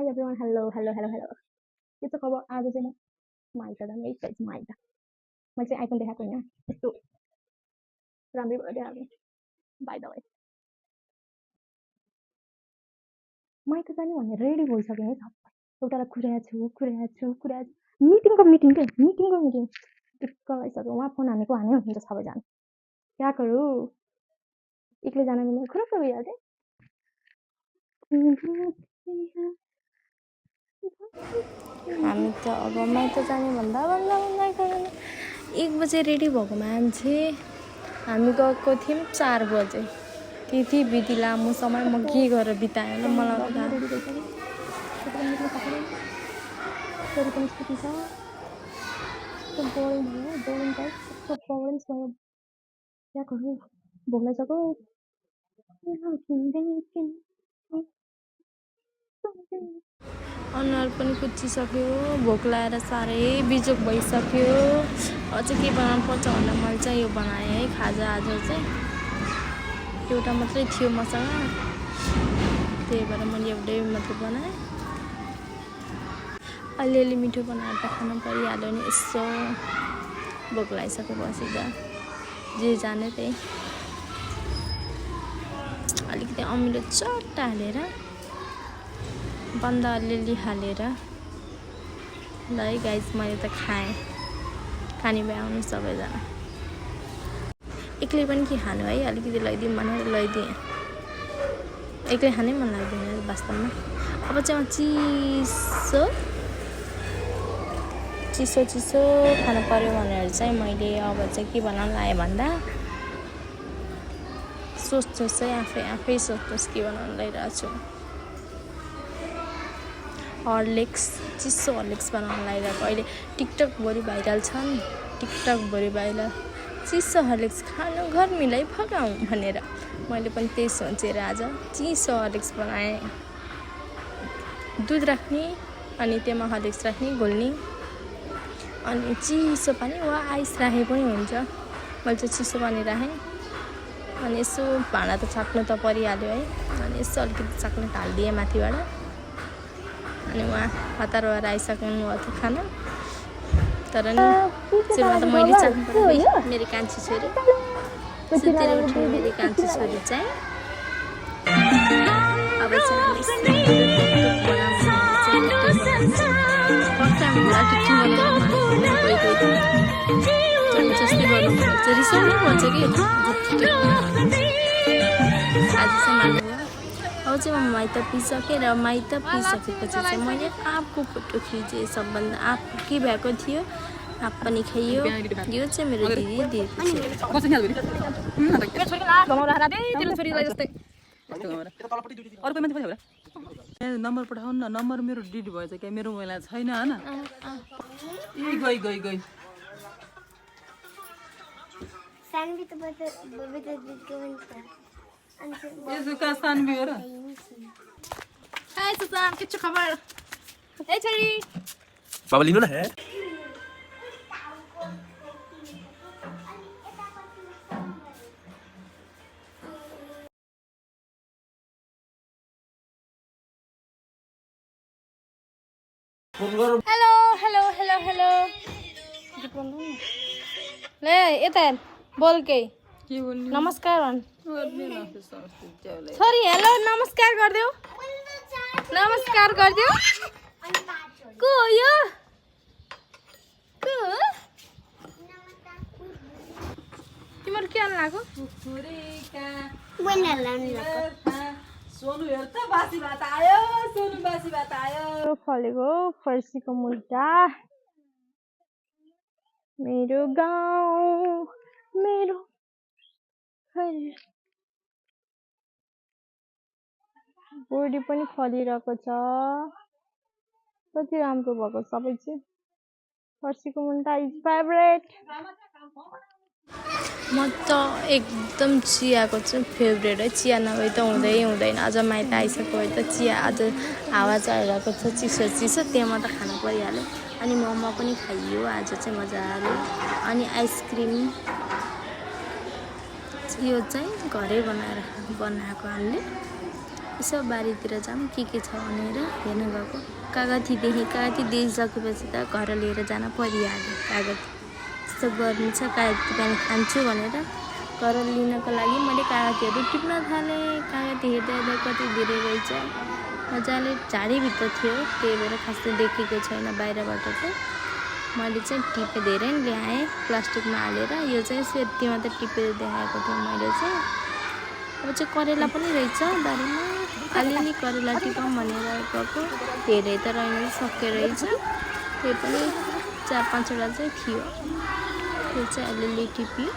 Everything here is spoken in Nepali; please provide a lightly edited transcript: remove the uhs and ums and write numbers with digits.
Hi everyone, hello. के छ खबर आज चाहिँ म माइत जाने है माइत मैले चाहिँ आइफोन देखाएको होइन यस्तो राम्रै भयो क्या बाइ द वे माइत जाने भनेर रेडी भइसकेँ है सबै एउटालाई कुरा छु मिटिङ के मिटिङ टिक्क लगाइसक्यो उहाँ फोन हानेको हान्यो हुन्छ सबैजना क्या गरौँ एक्लै जान मिल्ने खुरक्क गइहाल्थेँ हामी त अब माइत जाने भन्दा 1 बजे रेडी भएको मान्छे हामी गएको थियौँ 4 बजे त्यति बिति लामो समय म के गरेर बिताएँ होला मलाई त क्या गरौँ भोग्न सकौँ अनुहार पनि कुच्चिसक्यो भोक लाएर साह्रै बिजोक भइसक्यो अझ के बनाउनु पर्छ भन्दा मैले चाहिँ यो बनाएँ है खाजा आज चाहिँ एउटा मात्रै थियो मसँग त्यही भएर मैले एउटै मात्रै बनाएँ अलिअलि मिठो बनाएर त खानु परिहाल्यो नि यसो भोक लागिसकेपछि त जे जाने त्यही अलिकति अमिलो चट्ट हालेर बन्दा अलिअलि हालेर ल है गाइज मैले त खाएँ खाने भए आउनु सबैजना एक्लै पनि के खानु है अलिकति लैदिउँ भनेर लैदिएँ एक्लै खानै मन लाग्दैन वास्तवमा अब चाहिँ चिसो खानु पर्यो भनेर चाहिँ मैले अब चाहिँ के बनाउन लाएँ भन्दा सोच्नुहोस् है आफै सोच्नुहोस् के बनाउन लागिरहेको छु हर्लिक्स चिसो हर्लिक्स बनाउन लागिरहेको अहिले टिकटकभरि भाइरल छन् टिकटकभरि भाइरल चिसो हर्लिक्स खानु गर्मीलाई भगाउँ भनेर मैले पनि त्यही सोचेर आज चिसो हर्लिक्स बनाएँ दुध राख्ने अनि त्यसमा हर्लिक्स राख्ने घोल्ने अनि चिसो पानी वा आइस राखे पनि हुन्छ मैले चाहिँ चिसो पानी राखेँ अनि यसो भाँडा त चाक्नु त परिहाल्यो है अनि यसो अलिकति चाक्नु हालिदिएँ माथिबाट अनि उहाँ हतार भएर आइसक्नु भयो त्यो खाना तर नि सुरुमा त मैले चाख्नु पर्यो मेरो कान्छी छोरी सुतेर उठ्यो मेरो कान्छी छोरी चाहिँ अब जस्तै गर्नुपर्छ रिसाउनै पर्छ कि आज चाहिँ मान्नु अब चाहिँ म माइत पिसकेँ र माइत पिसकेपछि चाहिँ मैले आँपको फोटो खिचेँ सबभन्दा आँप के भएको थियो आँप पनि खाइयो यो चाहिँ मेरो दिदी नम्बर पठाउनु न नम्बर मेरो डिलिट भएछ क्या मेरो मोबाइलमा छैन होइन गई सानवी हो र के छ खबर ए छोरी बाबा लिनु न हेलो ले यता बोल के बोल्नु नमस्कार भन् छोरी हेलो नमस्कार गरिदेऊ को हो यो तिम्रो के आउनु लाग्यो सोनु हेर त बासी भात आयो फलेको फर्सीको मुन्टा मेरो गाउँ मेरो घर बोडी पनि फलिरहेको छ कति राम्रो भएको सबै चाहिँ फर्सीको मुन्टा इज फेभरेट म त एकदम चियाको चाहिँ फेभरेट है चिया नभए त हुँदैन अझ माइत आइसक्यो है त चिया अझ हावा चलिरहेको छ चिसो त्यहाँ मात्र खानु परिहाल्यो अनि मोमो पनि खाइयो आज चाहिँ मजाले अनि आइसक्रिम यो चाहिँ घरै बनाएको हामीले यसो बारीतिर जाऊँ के छ भनेर हेर्न गएको। कागती देखेँ, कागती देखिसकेपछि त घर लिएर जान परिहाल्यो। कागती यस्तो गर्नु छ, कागती पानी खान्छु भनेर घर लिनको लागि मैले कागतीहरू टिप्न थालेँ। कागती हेर्दा हेर्दा कति धेरै रहेछ, मजाले झाडीभित्र थियो, त्यही भएर खासै देखेको छैन बाहिरबाट चाहिँ। मैले चाहिँ टिपेँ, धेरै नै ल्याएँ प्लास्टिकमा हालेर। यो चाहिँ यति मात्र टिपेर देखाएको थिएँ मैले चाहिँ। अब चाहिँ करेला पनि रहेछ बारीमा, अलिअलि करेला टिपौँ भनेर गएको। धेरै त रहेन, सके रहेछ, त्यही पनि 4-5 वटा चाहिँ थियो, त्यो चाहिँ अलिअलि टिप्यो।